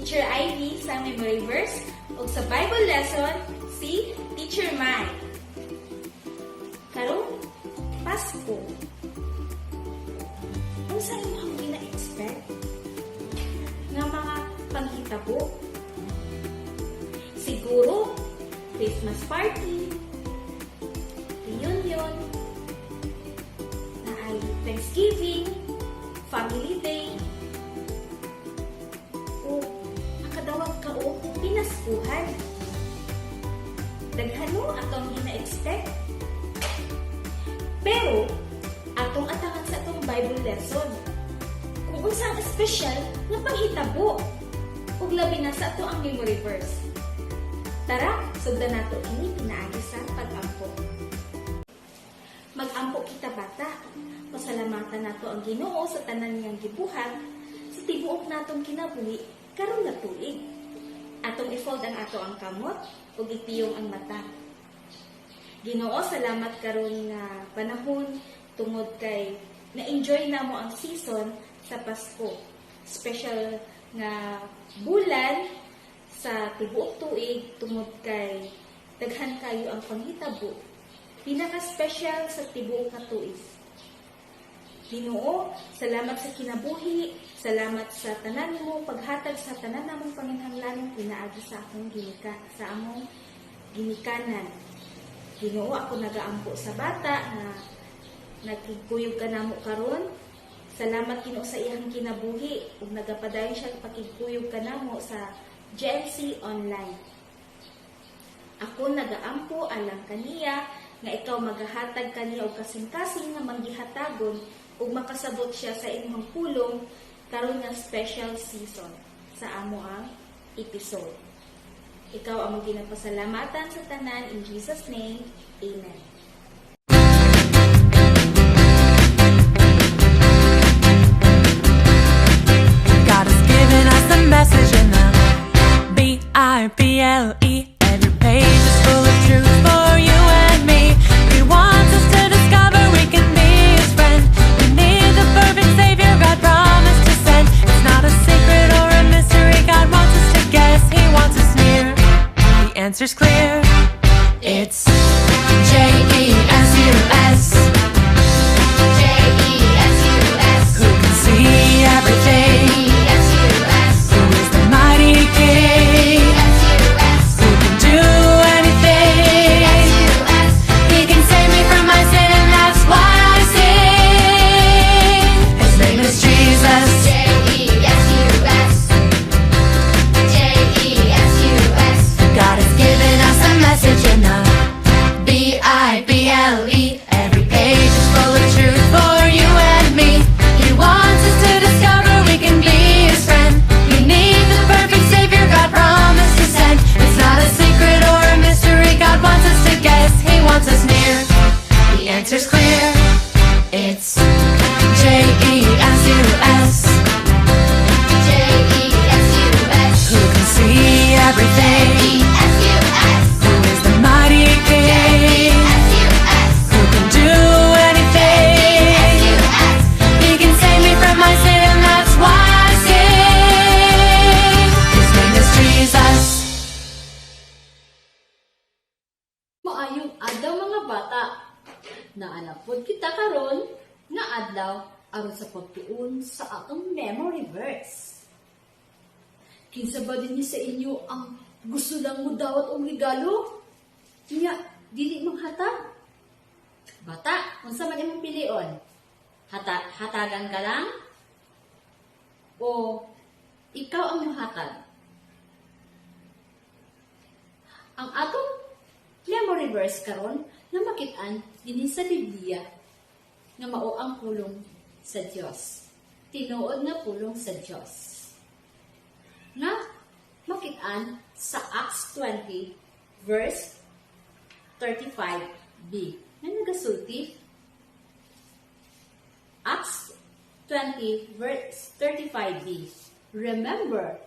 Teacher Ivy sa memory verse ug sa Bible lesson si Teacher Mai. Karong Pasko. Unsa imong gina-expect nga mga panghitabo? Siguro Christmas party, reunion, naay Thanksgiving, Family Day, o makadawat ka og pinaskuhan. Daghan no atong gina-expect. Pero atong atangan sa atong Bible lesson kung unsa ang espesyal nga panghitabo ug labi na sa ato ang memory verse. Tara, sugdan nato ini pinaagi sa pag-ampo. Mag-ampo kita, bata. Pasalamatan nato ang Ginoo sa tanan niyang gibuhat sa tibuok natong kinabuhi karon nga tuig. Atong i-fold ang ato ang kamot ug ipiyong ang mata. Ginoo, salamat karon nga panahon tungod kay na-enjoy namo ang season sa Pasko. Special nga bulan sa tibuok tuig tungod kay daghan kayo ang panghitabo. Pinaka-special sa tibuok nga tuig. Ginoo, salamat sa kinabuhi, salamat sa tanan mo paghatag sa tanan namong panginhanglanon pinaagi sa among ginikanan. Ginoo, ako nagaampo sa bata nga nagkigkuyog ka namo karon. Salamat, Ginoo, sa iyang kinabuhi ug nagapadayon siya pakigkuyog kanamo sa GNC Online. Ako nagaampo alang kaniya nga ikaw magahatag kaniya og kasing-kasing nga manggihatagon ug makasabot siya sa imong pulong karon nga special season sa amo ang episode. Ikaw ang ginapasalamatan sa tanan, in Jesus' name. Amen. God has given us a message in the Bible. Every page is full of truth for you and me. He wants us to discover we can be his friend. We need the perfect savior God promised to send. It's not a secret or a mystery. God wants us to guess. He wants us near. The answer's clear. It's Jesus. Jesus. Who can see everything? Jesus. Who is the mighty King? Jesus. Who can do anything? Jesus. He can save me from my sin, and that's why I sing. His name is Jesus. Jesus. Jesus. God has given us a message in the Bible. Every page is full of truth for you and me. He wants us to discover we can be his friend. We need the perfect savior God promised to send. It's not a secret or a mystery. God wants us to guess. He wants us near. The answer's clear. It's Jesus. Jesus. Who can see everything? Jesus. Who is the mighty King? Jesus. Who can do anything? Jesus. He can save me from my sin, and that's why I sing. His name is Jesus. Maayong adlaw, mga bata. Naa na pod kita karon nga adlaw aron sa pagtuon sa atong memory verse. Kinsa ba dinhi sa inyo ang gusto lang mo dawat og regalo? Nya, dili manghatag? Bata, unsa man imong pilion? Hatagan ka lang? O ikaw ang muhatag? Ang atong memory verse karon nga makit-an dinhi sa Biblia nga mao ang pulong sa Dios. Tinuod nga pulong sa Dios. Nga makit-an sa Acts 20 verse 35b. Nga nagasulti, Acts 20 verse 35b. "Remember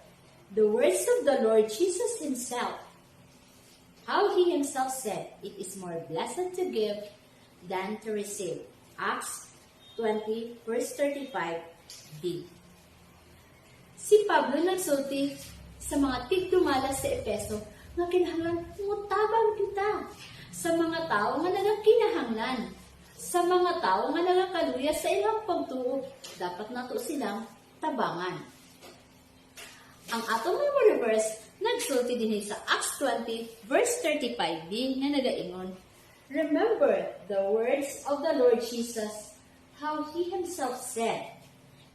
the words of the Lord Jesus himself, how he himself said, 'It is more blessed to give than to receive.'" Acts 20 verse 35b. Si Pablo nagsulti sa mga tigdumala sa Epeso nga kinahanglan mutabang kita sa mga tao nga nagakinahanglan, sa mga tao nga nagakaluya sa ilang pagtuo, dapat nato silang tabangan. Ang atong memory verse nagsulti dinhi sa Acts 20 verse 35b nga nagaingon, "Remember the words of the Lord Jesus, how He Himself said."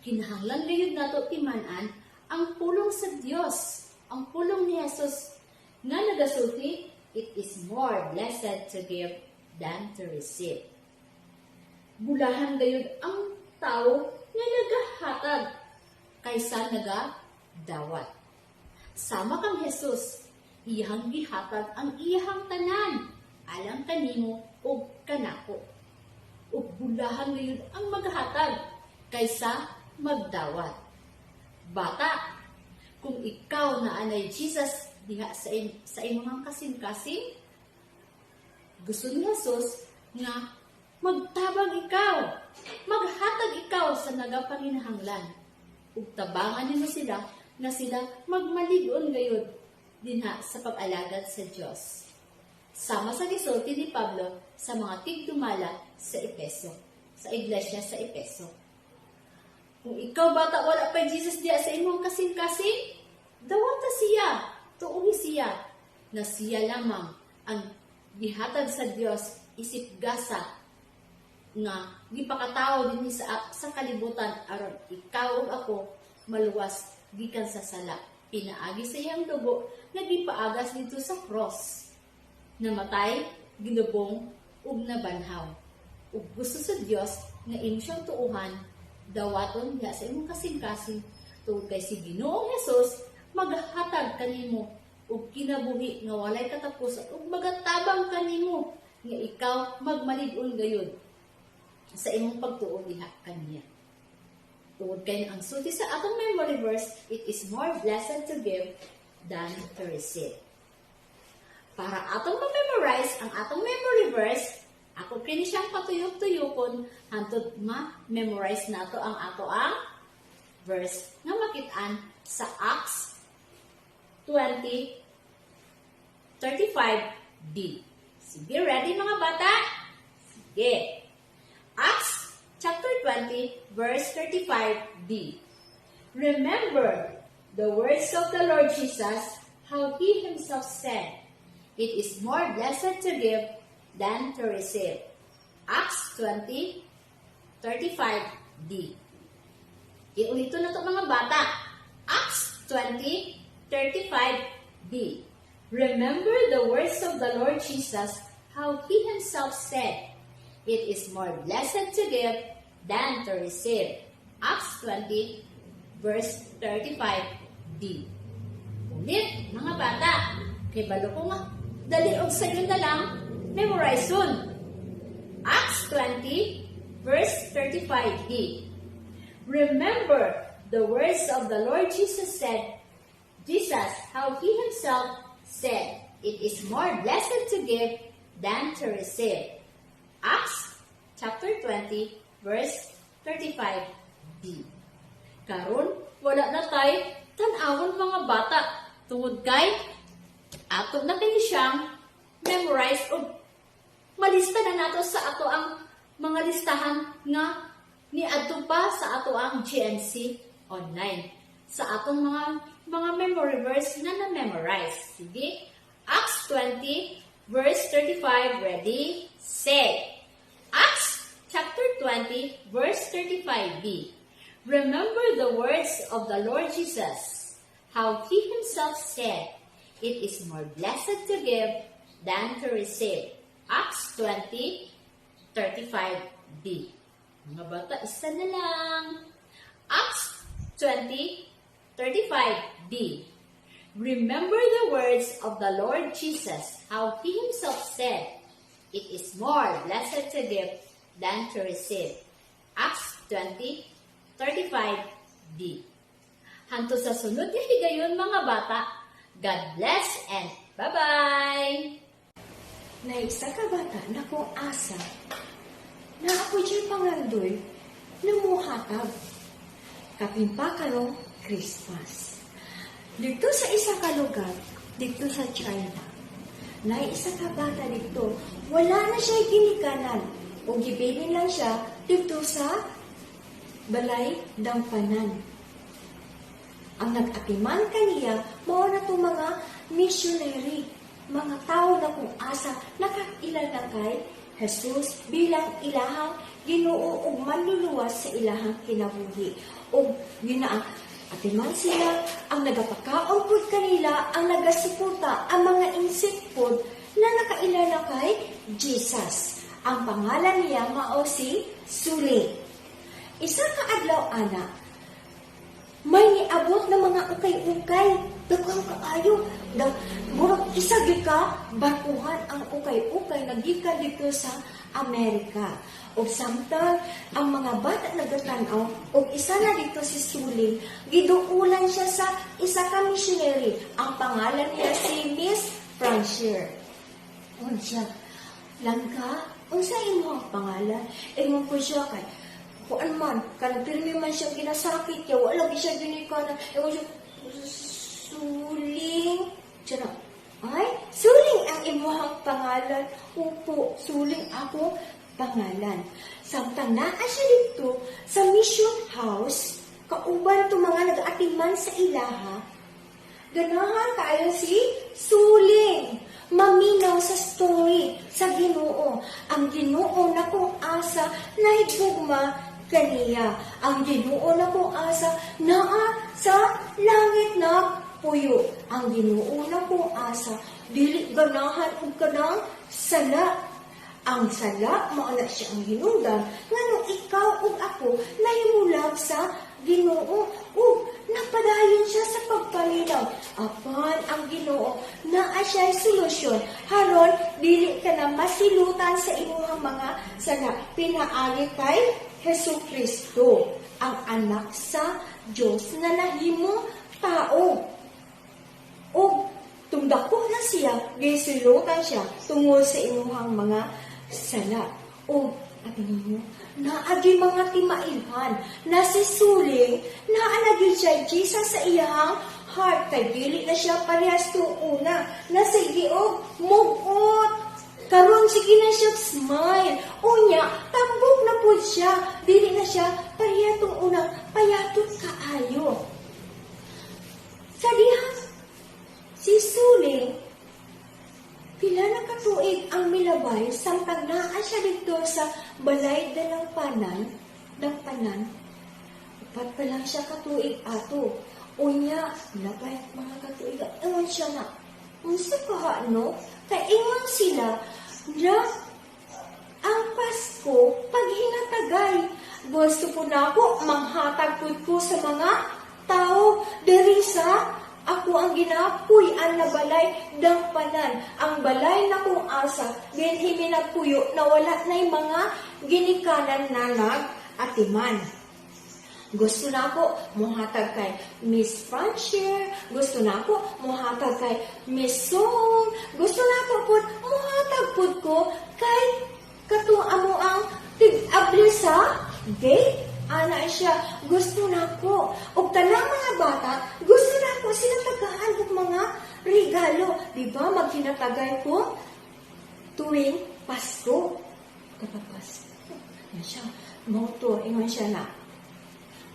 Kinahanglan gayud nato timan-an ang pulong sa Dios, ang pulong ni Jesus nga nagasulti, "It is more blessed to give than to receive." Bulahan gayud ang tao nga nagahatag kaysa nagadawat. Sama kang Jesus, iyang gihatag ang iyang tanan alang kanimo ug kanako. Ug bulahan gayud ang maghatag kaysa magdawat. Bata, kung ikaw naa nay Jesus diha sa imong kasing-kasing, gusto ni Jesus nga magtabang ikaw, maghatag ikaw sa nagapanginahanglan. Ug tabangan nimo sila nga sila magmalig-on gayud dinha sa pag-alagad sa Dios. Sama sa gisulti ni Pablo sa mga tigdumala sa Epeso, sa iglesia sa Epeso. Kung ikaw, bata, wala pa Jesus diya sa imong kasing-kasing, dawata siya, tuuhi siya, na siya lamang ang gihatag sa Dios isip gasa nga gipakatao dinhi sa kalibutan aron ikaw ug ako maluwas gikan sa sala pinaagi sa iyang dugo nga gipaagas didto sa cross. Namatay, gilubong ug nabanhaw. Ug gusto sa Dios nga imo siyang tuuhan, dawaton diha sa imong kasing-kasing, tungod kay si Ginoong Hesus maghatag kanimo og kinabuhi nga walay katapusan ug magatabang kanimo nga ikaw magmalig-on gayud sa imong pagtuo diha kaniya. Tungod kay ang sulti sa atong memory verse, "It is more blessed to give than to receive." Para atong ma-memorize ang atong memory verse, ako kini siyang patuyok-tuyokon hantod ma-memorize nato ang ato ang verse nga makit-an sa Acts 20:35b. Sige, ready, mga bata? Sige. Acts chapter 20, verse 35b. "Remember the words of the Lord Jesus, how He Himself said, 'It is more blessed to give than to receive.'" Acts 20, 35b. Iuliton nato, mga bata. Acts 20, 35b. "Remember the words of the Lord Jesus, how He Himself said, 'It is more blessed to give than to receive.'" Acts 20, verse 35b. Ulit, mga bata. Kay balo ko nga, dali og sayon na lang, memorize soon. Acts 20, verse 35b. "Remember the words of the Lord Jesus said, Jesus, how He Himself said, 'It is more blessed to give than to receive.'" Acts chapter 20, verse 35b. Karon, wala na tay tan-awon, mga bata, tungod kay ato na kini siyang memorize og malista na nato sa ato ang mga listahan nga niadto pa sa ato ang GMC online sa atong mga memory verse na na-memorize. Sige. Acts 20 verse 35, ready, say. Acts chapter 20 verse 35b. "Remember the words of the Lord Jesus, how He Himself said, 'It is more blessed to give than to receive.'" Acts 20, 35b. Mga bata, isa na lang. Acts 20, 35b. "Remember the words of the Lord Jesus, how He Himself said, 'It is more blessed to give than to receive.'" Acts 20, 35b. Hantod sa sunod nga higayon, mga bata, God bless and bye-bye! Na isa ka bata na kung asa, naa pod siya'y pangandoy na muhatag. Kapin pa karong Christmas. Dito sa isa ka lugar, dito sa China, na isa ka bata dito, wala na siya ginikanan o gibilin lang siya dito sa balay dampanan. Ang nag-atiman kaniya, mao na itong mga missionary, mga tao na kung asa nakakilala na kay Jesus bilang ilahang Ginoo ug manluluwas sa ilahang kinabuhi. Ug ginaa atiman sila ang nagapakaon pud kanila, ang nagasuporta, ang mga insect pod na nakailala kay Jesus. Ang pangalan niya mao si Suli. Isa ka adlaw ana, may niabot na mga ukay-ukay. Daghang kaayo. Da, murag isa gyud ka barkuhan ang ukay-ukay nga gikan dito sa Amerika. Og samtang ang mga bata nagatan-aw og isa na dito si Suling, giduulan siya sa isa ka missionary. Ang pangalan niya si Miss Francier. Unsa? Langka, unsa imo ang pangalan? Ingon ko siya kay kuan man, kanang pirmi man siya ginasakit kaya wala gyud siya ginikanan. Ingon siya, "Suling." Siya na, "Ay, Suling ang imuhang pangalan." "Opo, Suling ako pangalan." Samtang naa siya dito sa mission house, kauban to mga nag-atiman sa ilaha, ganahan kaayo si Suling maminaw sa story sa Ginoo. Ang Ginoo na kung asa nahigugma kaniya. Ang Ginoo na kung asa naa sa langit na puyo. Ang Ginoo na kung asa dili ganahan og kanang sala. Ang sala, mao na siya ang hinungdan, nganong ikaw ug ako nahimulag sa Ginoo ug napadayon siya sa pagpaminaw. Apan ang Ginoo naa siya'y solusyon haron dili ka na masilutan sa imuhang mga sala pinaagi kay Hesus Kristo, ang anak sa Dios nga nahimo tao. Ug tungdako na siya, gisilutan siya tungod sa imuhang mga sala. O, at ninyo, naagi mga timailhan na si Suling, naanagi siya Jesus sa iyang heart. Kay dili na siya parehas tung una, na sige og mugot. Karon sige na siya smile. Unya, tambok na po siya. Dili na siya pareha tung una, payatot kaayo. Sa diha, si Suling, pila na katuig ang milabay samtang naa siya dito sa balay dalampanan, dampanan. 4 pa lang siya katuig ato. Unya, milabay ang mga katuig. Ingon siya na, "Unsa ka no?" Kay ingon sila na ang Pasko paghinatagay. Gusto po na ako, manghatag pud ko sa mga tao diri sa ako ang ginapuy-an na balay dampanan. Ang balay na kung asa, dinhi mi nagpuyo na wala na'y mga ginikanan na nag-atiman. Gusto na ako muhatag kay Miss Francier, gusto na ako muhatag kay Miss Song, gusto na ako pud muhatag pud ko kay katong amo ang tig-abli sa gate. Ana siya, gusto na ako. Og tanang mga bata, gusto na ako sila tagaan og mga regalo. Di ba maghinatagay ko tuwing Pasko? Kapag Pasko. Yan siya, mao to, ingon siya na,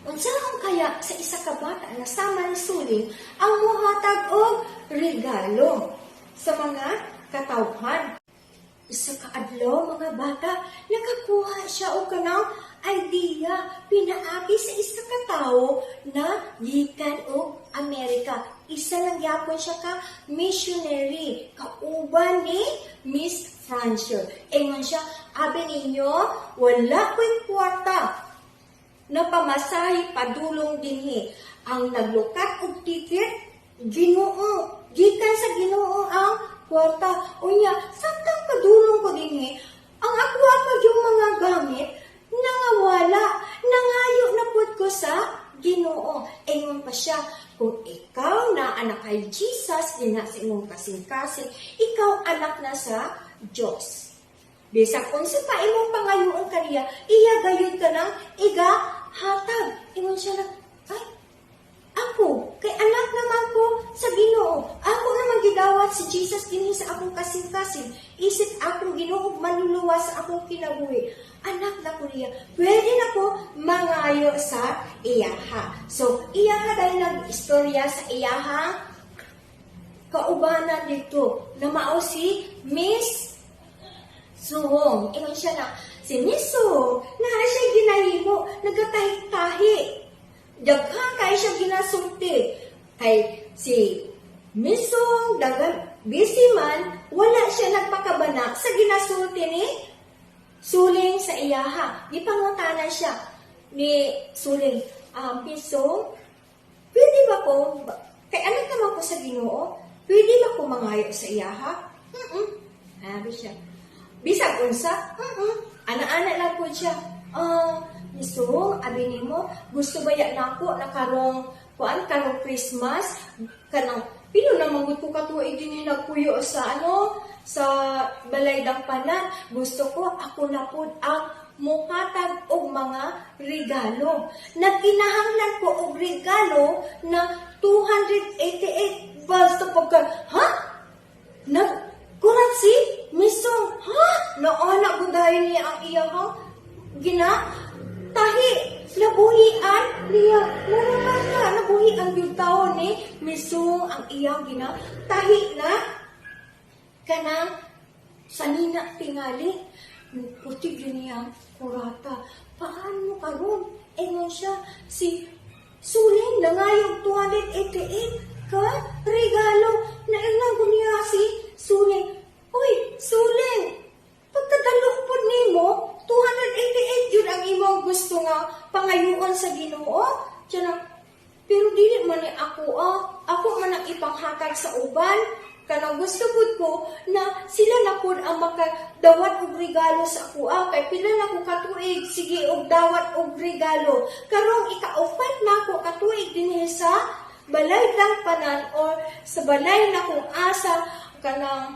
"Unsaon kaya sa isa ka bata na sama ni Suling ang muhatag og regalo sa mga katawhan?" Isa ka adlaw, mga bata, nakakuha siya og kanang idea pinaagi sa isa ka tawo na gikan og Amerika. Isa lang gyapon siya ka missionary kauban ni Miss Francier. Ingon siya, "Abi ninyo, wala ko'y kwarta na pamasahe padulong dinhi. Ang naglukat og ticket, Ginoo. Gikan sa Ginoo ang kwarta. Unya, samtang padulong ko dinhi, ang ako pa yung mga gamit nangawala. Nangayo na pud ko sa Ginoo." Ingon pa siya, "Kung ikaw na anak kay Jesus, dinha sa imong kasing-kasing, ikaw anak na sa Diyos. Bisag unsa pa imong pangayoon kaniya, iya gayud ka ng iga hatag." Ingon siya na, "Ay, ang Ako, kay anak naman ko sa Ginoo. Ako naman gidawat si Jesus dinhi sa akong kasing-kasing. Isip akong Ginoo ug manluluwas sa akong kinabuhi. Anak na ko niya. Pwede na ko mangayo sa iyaha. So, iyaha dahil nag-istorya sa iyaha kaubanan dito na mao si Miss Suhong. Ingon siya na, si Miss Suhong, naa siya ginahimo, nagatahi-tahi. Daghan kay siya ginasulti. Kay si Miss Suhong, dagan, busy man, wala siya nagpakabana sa ginasulti ni Suling sa iyaha. Gipangutanan siya ni Suling, "Miss Suhong, pwede ba ko, kay anak naman ko sa Ginoo, pwede ba ko mangayo sa iyaha?" "Mm-mm." Sabi siya. "Bisag unsa?" "Mm-mm." Ana-ana lang po siya. "Ah, Miso, abi nimo, gusto ba ya nako na karong kuan, karong Christmas, kanang pilo na manggod ko katuig din nagpuyo sa ano, sa balay dangpanan. Gusto ko ako na pud ang mukatag og mga regalo. Nagkinahanglan ko og regalo na 288." Basta pagka, "Ha? Nag, kurat si Misong, ha? Naana ko dahil niya ang iyahang gina, tahi, nabuhian niya." Mga bata, nabuhian yung tao ni Misong ang iyang gina, tahi na, kanang sanina tingali, puti yun niya ang kurata. "Paano karon?" Ingon siya, si Suling nangayog 288 ka regalo. Naingnan ko niya si Suling. "Uy, Suling, pagkadalo po nimo, 288 yun ang imong gusto nga pangayuon sa Ginoo." Siya na, "Pero dili man ni ako ah. Ako man ang ipanghatag sa uban. Kanang gusto pud ko na sila na pud ang makadawat og regalo sa ako ah. Kay pila na ko katuig sige og dawat og regalo. Karong ika-upat na ako katuig dinhi sa balay panan or sa balay na kung asa kanang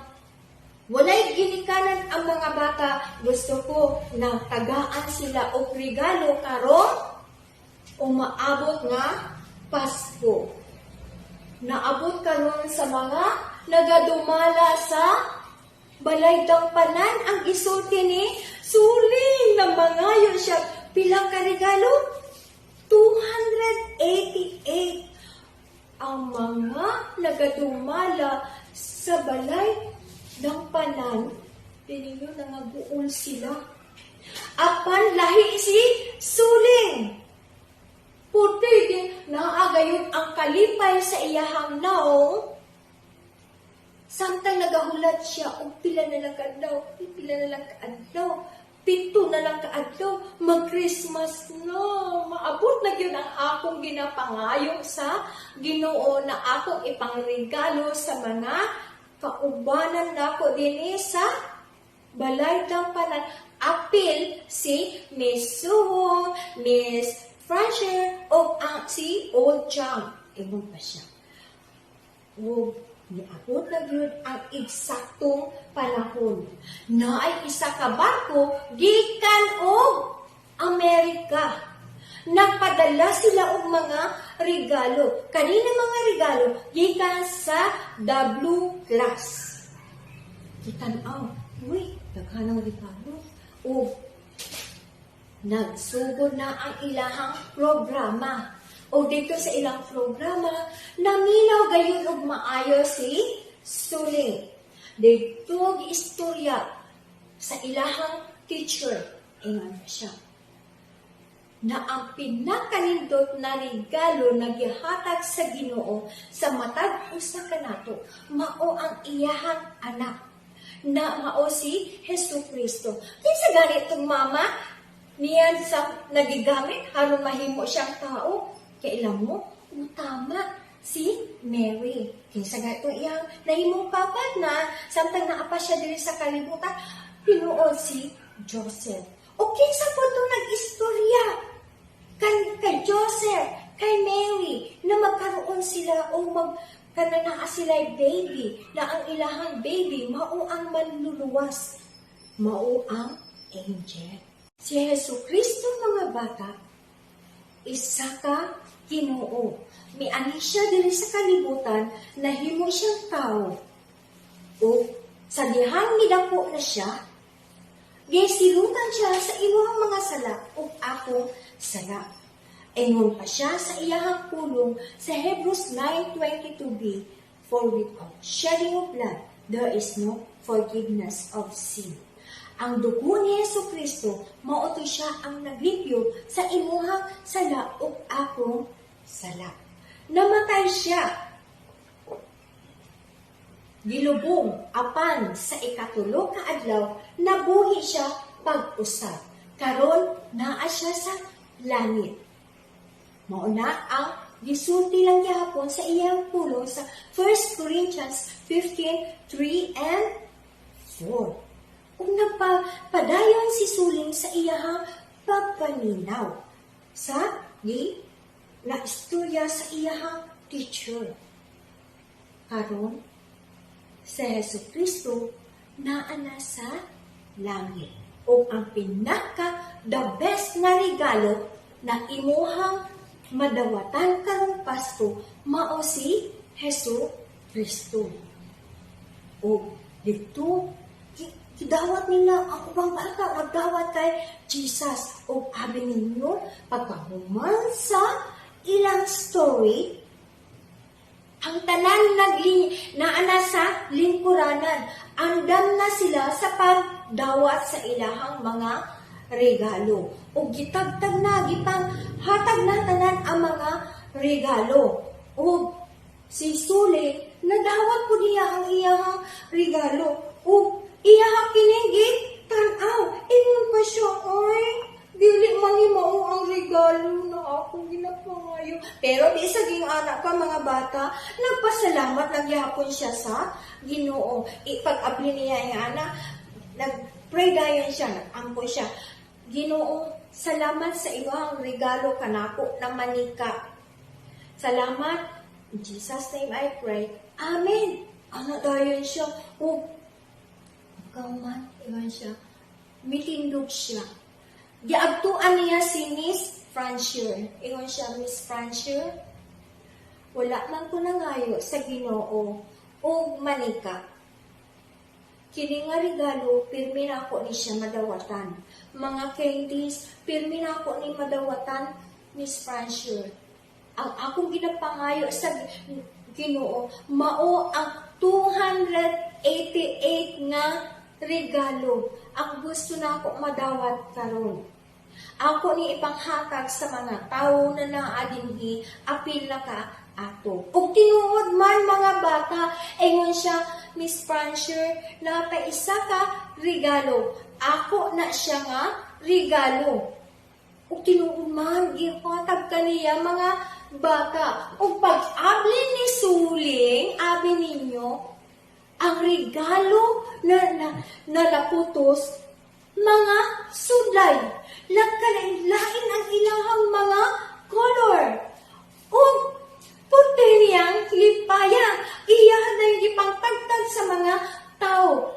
walay ginikanan ang mga bata. Gusto ko na tagaan sila og regalo karong umaabot nga Pasko." Naabot karon sa mga nagadumala sa balay dangpanan ang gisulti ni Suling na mangayo siya. Pila ka regalo? 288. Ang mga nagadumala sa balay dangpanan, tininyo, nangaguol sila. Apan lahi si Suling. Puti din naagayon ang kalipay sa iyahang naong. Samtang nagahulat siya, og pila na lang kaadlaw, pila na lang kaadlaw, 7 na lang kaadlaw, mag-Christmas na. Maabot na gyud ang akong ginapangayo sa Ginoo na akong ipangregalo sa mga kaubanan nako dinhi sa balay tampanan. Apil si Miss Suho, Miss Frasher, o ang si Old Chang. Ingon pa siya. Ug niabot na gyud ang eksaktong panahon. Naay isa ka barko gikan og Amerika. Nagpadala sila og mga regalo. Kanina mga regalo gikan sa W class. Gitan-aw, uy, daghan ang regalo. Ug nagsugod na ang ilahang programa. O dito sa ilang programa, naminaw gayon og maayo si Suling. Dito giistorya sa ilahang teacher. Ingon na siya na ang pinakanindot na regalo na gihatag sa Ginoo sa matag usa kanato mao ang iyahang anak na mao si Hesus Kristo. Kinsa gani itong mama niyan sa nagigamit aron mahimo siyang tao? Kailan mo? Utama si Mary. Kinsa gani itong iyang nahimong papa na samtang naa pa siya diri sa kalibutan? Tinuod si Joseph. O kinsa po itong nag-istorya kay Joseph, kay Mary, na magkaroon sila o mag kananaa sila baby, na ang ilahang baby mao ang manluluwas, mao ang angel. Si Hesu Kristo, mga bata, isa ka Ginoo. Mianhi siya diri sa kalibutan, nahimo siyang tao. O sa dihang midako na siya, gisilutan siya sa imuhang mga sala ug akong sala. Ingon pa siya sa iyahang pulong sa Hebrews 9:22b, "For without shedding of blood, there is no forgiveness of sin." Ang dugo ni Hesu Kristo, mao to siya ang naglimpyo sa imuhang sala ug akong sala. Namatay siya, gilubong, apan sa ikatulo ka adlaw nabuhi siya pag-usab. Karon naa siya sa langit. Mao na ang gisulti lang gihapon sa iyang pulong sa 1 Corinthians 15:3 and 4. Ug nagpadayon si Suling sa iyahang pagpaminaw sa gi na istorya sa iyahang teacher. Karon sa Hesu Kristo naa na sa langit. O ang pinaka the best nga regalo na imuhang madawatan karong Pasko mao si Hesu Kristo. O dito gidawat nila ang ubang bata, nagdawat kay Jesus. O abi ninyo, pagkahuman sa ilang story, ang tanan nagli naa sa lingkuranan. Andam na sila sa pagdawat sa ilahang mga regalo. Ug gitagtag na, gipang hatag na tanan ang mga regalo. Ug si Sule, nadawat po niya ang iyahang regalo. Ug iyahang kining tan-aw. Ingon pa siya, "Ay, dili man ni mao ang regalo na ako ginapangayo." Pero di sa ging anak pa, mga bata, nagpasalamat nagyapon siya sa Ginoo. Ipag-abli niya ang anak, nag-pray dayon siya, nag-ampo siya. "Ginoo, salamat sa imong regalo kanako na manika. Salamat. In Jesus' name I pray. Amen." Ana dayon siya. O, kauman, ingon siya. Mitindog siya. Giagtuan niya si Miss Francier. Ingon siya, "Miss Francier, wala man ko nangayo sa Ginoo og manika. Kini nga regalo, pirmi na ako ni siya madawatan. Mga candies, pirmi na ako ni madawatan, Miss Francier. Ang akong ginapangayo sa Ginoo, mao ang 288 nga regalo ang gusto na ako madawat karon. Ako ni ipanghatag sa mga tawo na naa dinhi apil na ka ato." Ug tinuod man, mga bata, ingon siya, "Miss Francier, naa isa ka regalo. Ako na siya nga regalo." Ug tinuod man, gihatag kaniya, mga bata. Ug pag-abli ni Suling, abi ninyo, ang regalo na naputos, mga sudlay. Nagkalain-lain ang ilahang mga color. Ug puti niyang lipaya. Iya na yung ipangtagtag sa mga tao.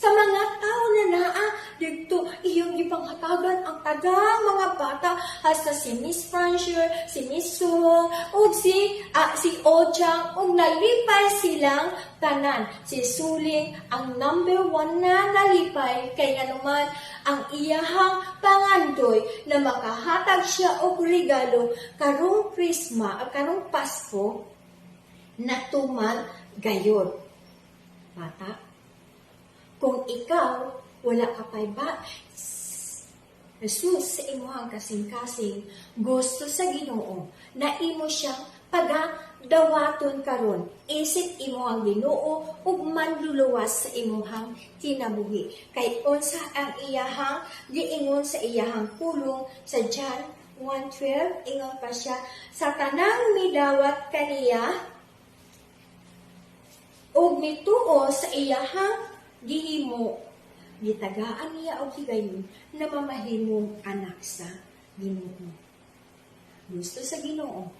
Sa mga tao na naa dito, iyong gipanghatagan ang tagang mga bata hasta si Miss Francier, si Miss Suhong, ug si Ojang, ug nalipay silang tanan. Si Suling ang number one na nalipay kay nganuman ang iyahang pangandoy na makahatag siya og regalo karong Christmas, karong Pasko, natuman gayod. Bata, kung ikaw wala ka pa'y ba Jesus sa imuhang kasing-kasing, gusto sa Ginoo na imo siyang pagadawaton karon isip imuhang Ginoo ug manluluwas sa imuhang kinabuhi. Kay unsa ang iyahang giingon sa iyahang pulong sa John 1:12, ingon pa siya, sa tanang midawat kaniya ug mituo sa iyahang gihimo, gitagaan niya og higayon na mamahimong anak sa Ginoo. Gusto sa Ginoo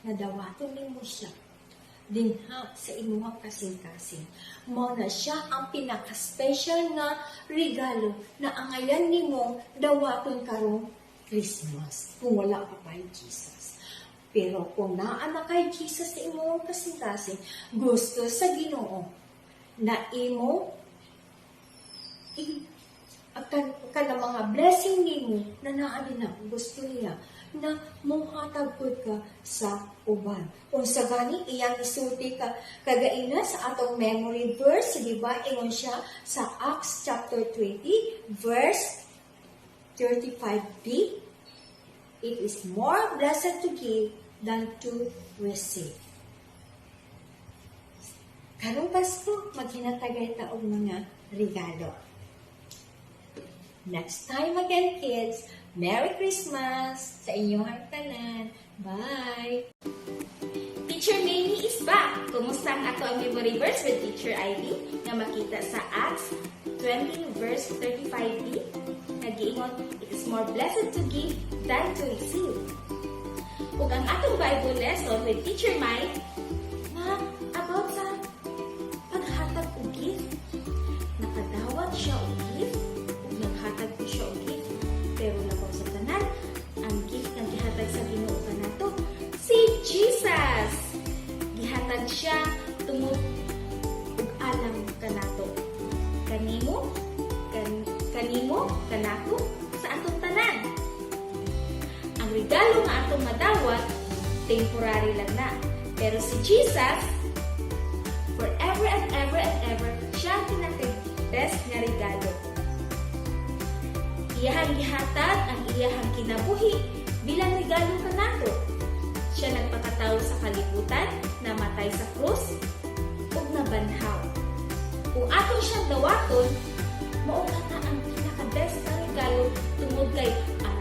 na dawaton nimo siya dinha sa imuhang kasing-kasing. Mao na siya ang pinaka-special nga regalo na angayan nimo dawaton karong Christmas kung wala ka pa Jesus. Pero kung naa na kay Jesus sa imong kasing-kasing, gusto sa Ginoo na imo kan mga blessing nimo na naa na, gusto niya na mohatag pud ka sa uban. Unsa gani iyang isulti ka kagaina sa atong memory verse, di ba? Ingon siya sa Acts chapter 20 verse 35b, "It is more blessed to give than to receive." Karong Pasko, maghinatagay ta og mga regalo. Next time again, kids. Merry Christmas sa inyong tanan. Bye! Teacher Mamie is back! Kumusta ang ato ang memory verse with Teacher Ivy nga makita sa Acts 20 verse 35b? Nagiingon, "It is more blessed to give than to receive." Ug ang atong Bible lesson with Teacher Mike nga about sa paghatag og gift. Nakadawat siya og gift, ug naghatag ko siya og gift. Pero labaw sa tanan, ang gift nga gihatag sa Ginoo kanato, si Jesus. Gihatag siya tungod ug alang kanato. Kanimo, kanimo, kanako, sa atong tanan. Ang regalo nga atong madawat, temporary lang na. Pero si Jesus, forever and ever and ever, siya ang pinaka-best nga regalo. Iyahang gihatag ang iyahang kinabuhi bilang regalo kanato. Siya nagpakatao sa kalibutan, namatay sa krus, ug nabanhaw. Kung ato siyang dawaton, mao na ang pinaka-best na regalo tungod kay ang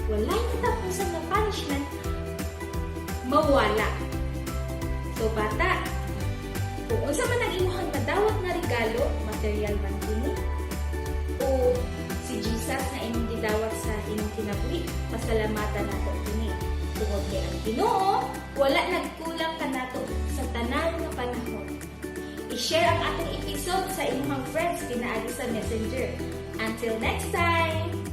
walay katapusan na punishment mawala. So bata, kung unsa man ang imuhang nadawat nga regalo, material man kini, o si Jesus na imong gidawat sa imong kinabuhi, pasalamatan nato kini. Tungod kay ang Ginoo, wala nagkulang kanato sa tanan nga panahon. I-share ang atong episode sa imong friends pinaagi sa Messenger. Until next time!